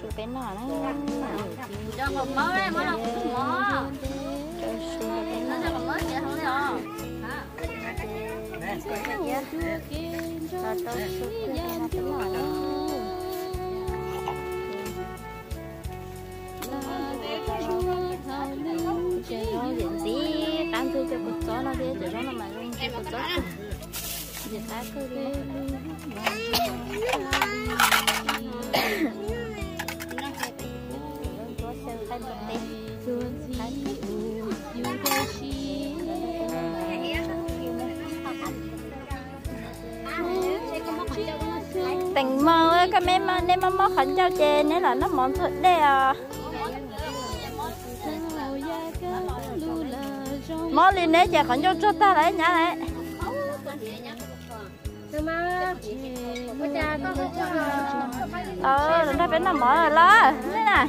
Peb noj na. Ces zaub yam ntxiv qab ntxwg cov kua txob no thiab, cov zaub no mas zoo kua txob kawg. Ntxim qab kawg li. Teem Mos, koj me, neb mob mob qhov ncauj ces neb los noj mov ntxuag dej os. Mob li neb ces qhov ncauj tsuag tag lawm nyab lawm. Los nrog peb noj mov lawm nej na.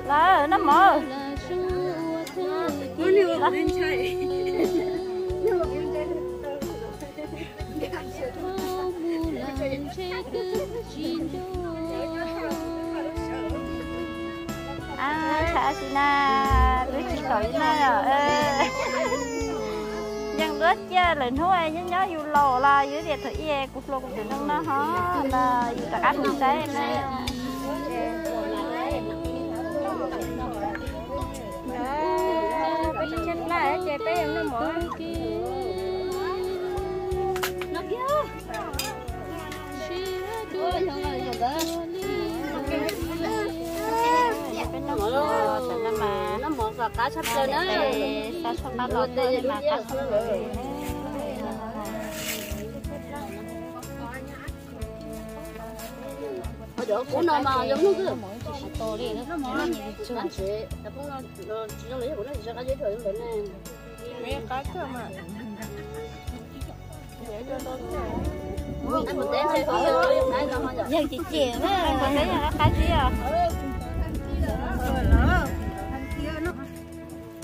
Lawm noj mov. Tshav tsis na, wb tsis tau ib noj. Yeej duab ciaj lawm hnub nyob nyob yus laus los yus tias thaum ib kuv hluas kuv tus neeg no ho los yus rov qab mus saib na. Peb tshaib plab ces peb yuav noj mov. Peb noj mov, noj mov qab tshaj plaws na. Sab sab qab los tej mas qab tshaj plaws. Cov kub no mas zoo nkauj. Yog ces ces qab zib os.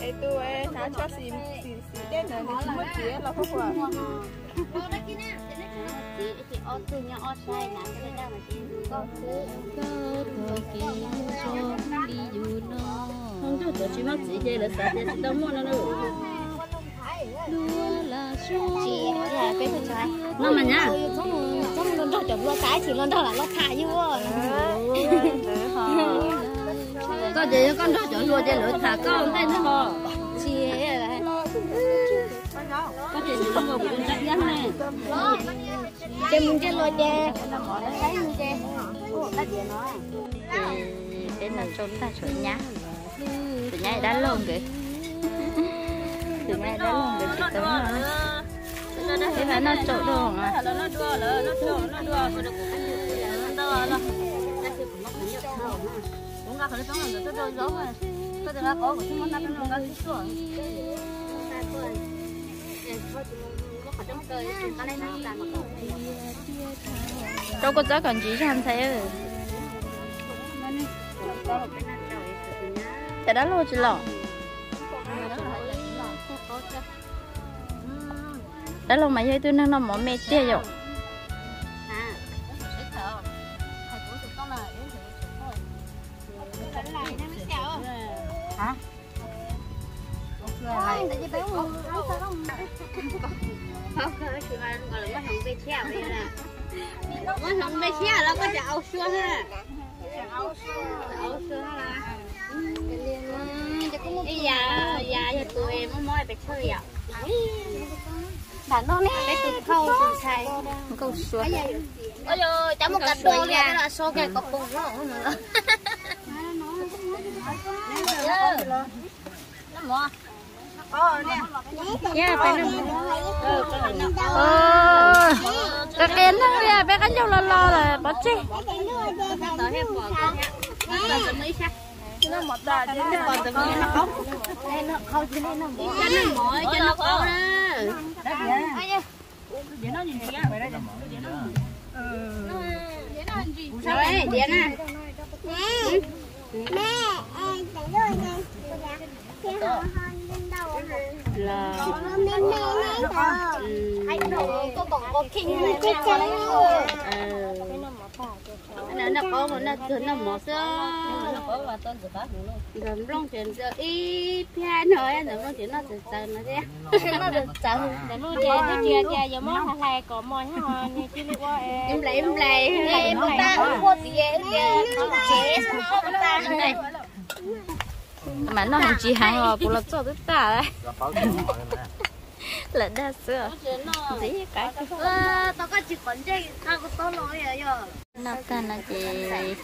Es tus hnav tsho xim xim dej ntawd nws tsis muaj txiv los puas? Tsis, peb no mas nyab, txhob los nrog cov hluas tas, tsis los nrog lam los tham yus. Koj ces yog koj nrog cov hluas ces lawv tham koj ntej ntag ho. Tsis, koj ces tsis los nrog kuv tus ntsa iab ne. Ces mus ntsia los ces, ces peb noj tsau tag tshuav nyab, tshuav nyab dab laug nkawd. Tshuav nyab dab laug nkawd tsis tau noj. Peb mam noj tsau dua. Rau kua txob kom ntsis zog ntxhais. Cas dab laug tsis los? Dab laug mas yog ib tug neeg noj mov me tiag yom. Muab hloov npe thiab los koj tseem au sua ha. Au sua ha. Ib yam, yam yog tus muaj mob pes tsawg yom? Peb tus thauj tus ntxhais. Nkauj sua. Cov mus kav dua li so kawg kom poob no. Qia qia neeg li peb qab ncaug los los lawm pov tseg. Los, noj qab noj mov xwb, ntxawm nplooj ces ntxawm ib pliag no, ntxawm nplooj ces noj txawv txawv no thiab. Noj txawv txawv, ntxawm nplooj ces twb tias tias yuav muab hlais hlais kom mos thiab ho nws cia li ua nplais nplais. Mas noj heev tsis heev los kuv los txoj twb tag lawm. Lawm dag xwb. Ntxiv qab. Noj tag no ces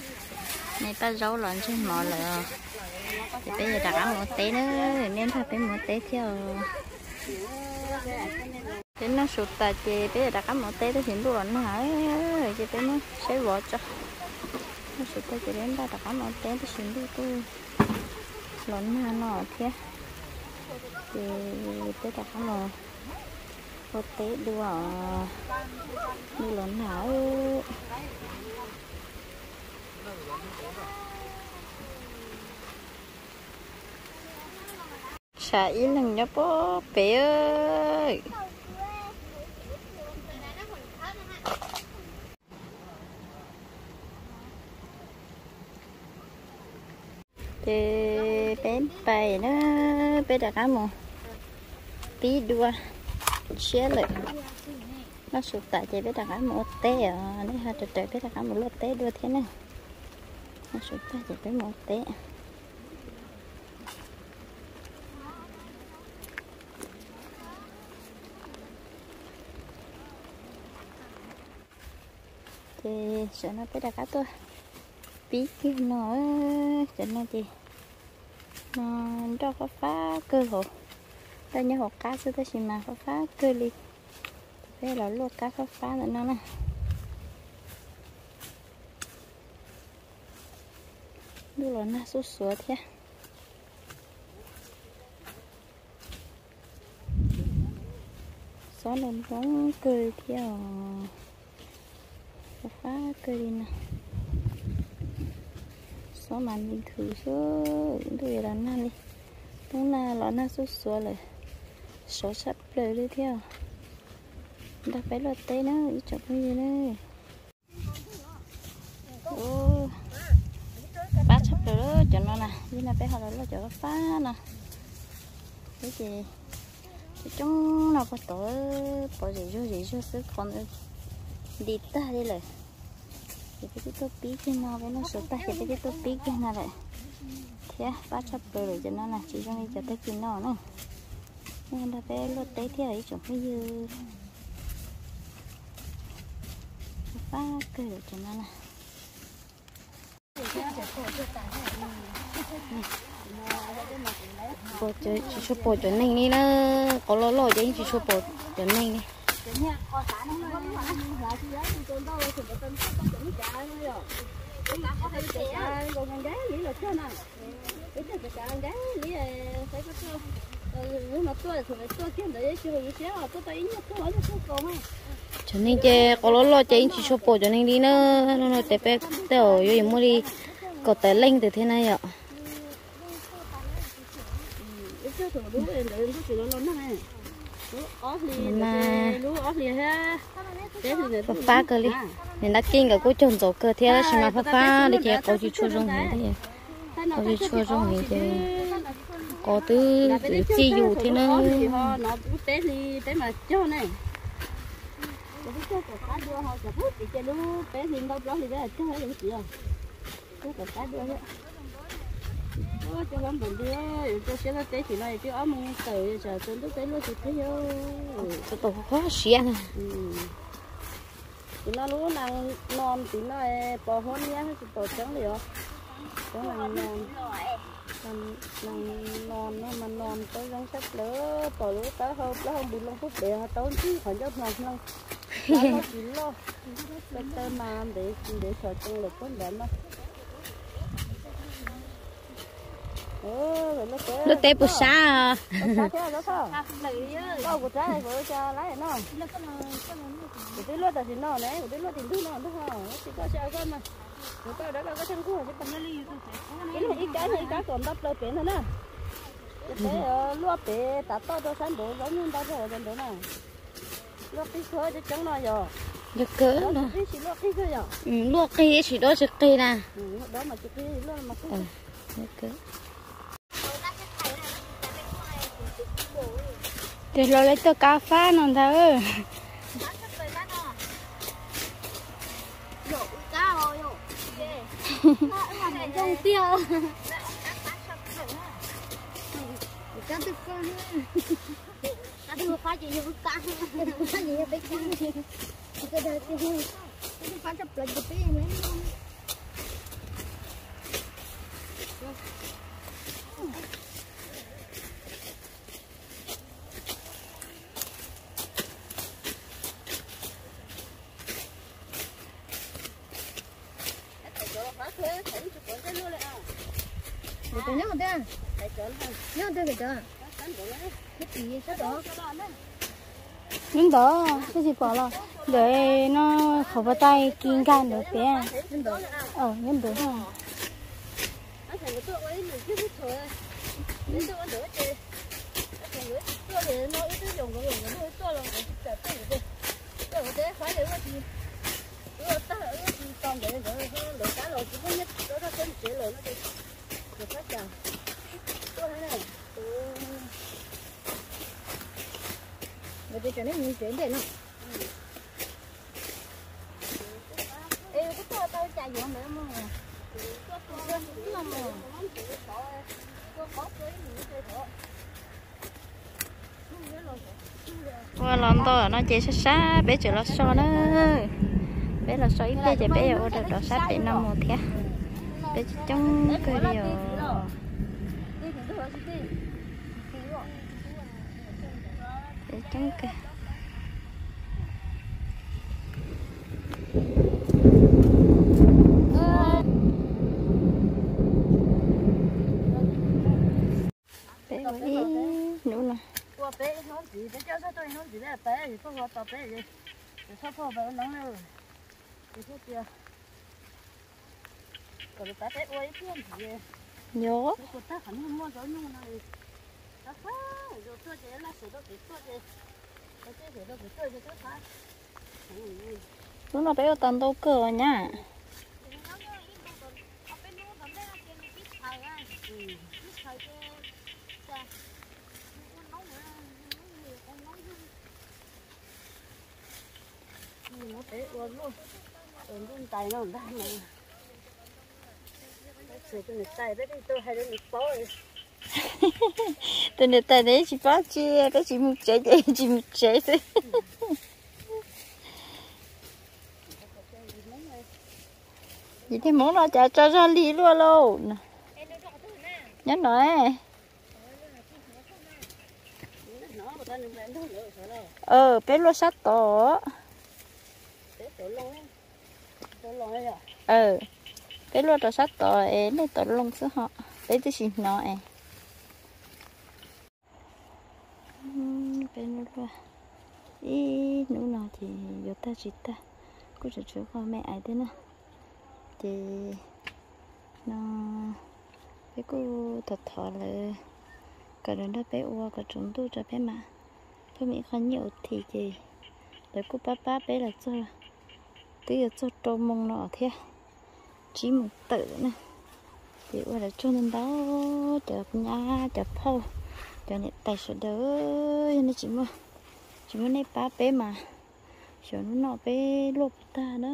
me paj zaub los ntseg mov lawm os. Ces peb yuav rov qab mus ua teb na, nej nrog peb mus ua teb thiab os. Peb noj su tas ces peb yuav rov qab mus ua teb tab sis ntuj los nag, ces peb muab saib vov tso. Noj su tas ces peb npaj rov qab mus ua teb tab sis ntuj kuj los nag no thiab. Ces peb rov qab mus ua teb dua, ntuj los nag. Tshav ib leeg nyob pob pem. Ces peb pais na, peb rov qab mus pib dua tshiab lawm. Noj su tas ces peb rov qab mus ua teb os, nej ho raws raws peb rov qab mus luaj teb dua thiab na. Noj su tas ces peb mus ua teb. Ces tam no peb rov qab tuaj pib kiag no, tam no ces no nroj fab fab kawg hauv, nroj nyob hauv qab xwb tab sis mas fab fab kawg li. Ces peb los luaj kab fab fab ntawm no na. Ntuj los nag xuj xuav thiab. Xob nroo nroo kawg li thiab os. Fab fab kawg li no. Xob mas nti nthwv xwb, ntuj yuav los nag li. Hnub no los nag xuj xuav lawm, sov tshaj plaws li thiab. Nrog peb luaj teb na ib tsoom phooj ywg na. Fab tshaj plaws cov no na, yog no peb ho los luaj cov fab fab no. Peb ces coob coob no puag tod, pov zem zuag zem zuag xwb, qhov ntawd nti tag li lawm. Ces peb twb tuaj pib kiag no, peb noj su tag ces peb twb tuaj pib kiag no lawm thiab. Fab tshaj plaws lawm cov no na, tsis zoo li cov tag kis no na. Nej nrog peb luaj teb thiab ib tsoom phooj ywg. Fab kawg lawm cov no na. Tsis tshua pom cov neeg li na, qhov loj loj ces yeej tsis tshua pom cov neeg li. Cov neeg ces qhov loj loj ces yeej tsis tshua pom cov neeg li na. Hnub no ces peb tej zaum yuav muaj li kaum tawm leej ntawd thiab na yom. Fab fab kawg li. Niam Nab Kib nkawd kuj cog ntxov kawg thiab tab sis mas fab fab li ces qhov tsis tshua zoo heev, qhov tsis tshua zoo heev ces qhov twb txij yus thiab na. Cov hlob npam nti, yuav rau siab luaj teb tim no twb ob moos tawm tsam tsaus ntuj peb luaj tsis plig. Tau qhov siab na. Tim no lub nees no tim no pos huab niab tsis pom tseeb li os. Lub nees no, nees no no mas no tau zoo sab plaws, pom lub taub hau plaub hau npus loo puag pem ho tau ntxig qhov ncauj hno hlo. Taub hau tsis loj, taw taw mas ntev ntev tshom tsees lawm puag nrad no. Luaj teb puas sab? Kuv twb luaj tam sim no ne, kuv twb luaj tim ntug no ntag, tsis koj sab koj mas. Kuv koj dab koj koj tsheej nkuj. Ib leeg ib kab, ib kab kom nto plaws pem ntag na. Peb luaj pem tav toj rau sab nraud, zaub nyuj ntau zog cov nraud na. Luaj qig kawg coob coob no yog. Yog kawg no. Qig tsis luaj qig kawg yog. Luaj qig tsis dab tsi qig na. Dab mas tsis qig luaj mas qig. Yog kawg. Ces los lawv tuaj kab fab no ntag. Nyob ntawd twb tsis pom los ntawd no, qhov puas tais kis nkag ntawd pem. Nyob ntawd. Nkawd tias tsam nej mus tsev ntej no. Es kuv tuaj tau cas yuav ntawd mus. Ua los nto no ces sab sab peb tseem los so na. Peb los so ib pliag ces peb yuav ua rau rov sab pem no mus thiab. Peb coob kawg li os. Peb coob kawg. Peb ua ib hnub no. Ua peb ib hnub ntxiv, peb coj zog tuaj ib hnub ntxiv, peb tuaj ua tos peb, txhob pab peb ua neeb na. Kom lawv pab peb ua ib pliag ntxiv. Yog. Kuv tag qhov niag muaj zaub nyuj no, qab qab, tuaj ces laj sawv rau kev tuaj ces, tuaj ces laj sawv rau kev tuaj ces twb qab. Hnub no peb ua tau ntau kawg os nyab. Peb ua luaj, ua ntuj ntais no ntag. Peb txhais tus niam tais, peb twb tau hais rau nws paub. Tus niam tais nws tsis paub tsi, peb tsis mus tsev ces tsis mus tsev xwb. Yim tej Hmoob no cas tso zog lig luaj lauj. Nyob no. Peb luaj sab tod. Peb luaj rau sab tod es nej tau loo xwb ho. Peb twb tsis hnov es. Peb luaj luaj ib hnub no ces yuav tag tsis tag, kuj tseem tshuav qhov me ais thiab na. Ces no peb kuj thov thov lawv kom lawv nrog peb ua kom tsaus ntuj tso peb mam, peb mam ib qho nyiaj ua thim ces lawv kuj pab pab peb los txog, twb yuav txog rau moos no thiab, tsib moos tawm na. Ces ua lawv tsaug ntau ntau, cov nyab cov phauj, cov niam tais sawv daws, yog nej tsis muaj, tsis muaj nej pab peb mas xyov hnub no peb luaj puas tag na.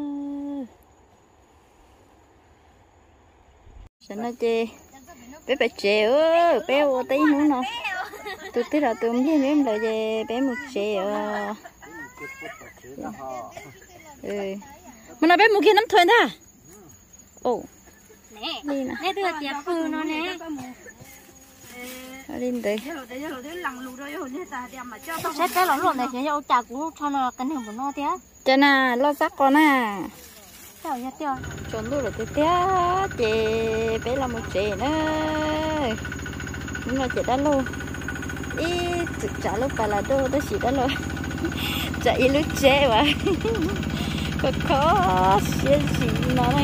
Tam no ces peb pais tsev, peb ua tau ib hnub no, tus twg los tus npliag neb nplaws ces peb mus tsev os. Mas no peb mus kiag Nab Thuais ntag. Li no. Li ntawd. Saib peb los luaj ntawd xyov yog ua cas kuv tsho no qis neeg npaum no thiab. Ces na, loj xab qos na. Tsaus ntuj lawm tiag tiag ces peb los mus tsev na. Hnub no ces dab laug ib txwm tsav lub pas las doj tab sis dab laug tsav ib lub tsheb uas kho kho siab zim no na.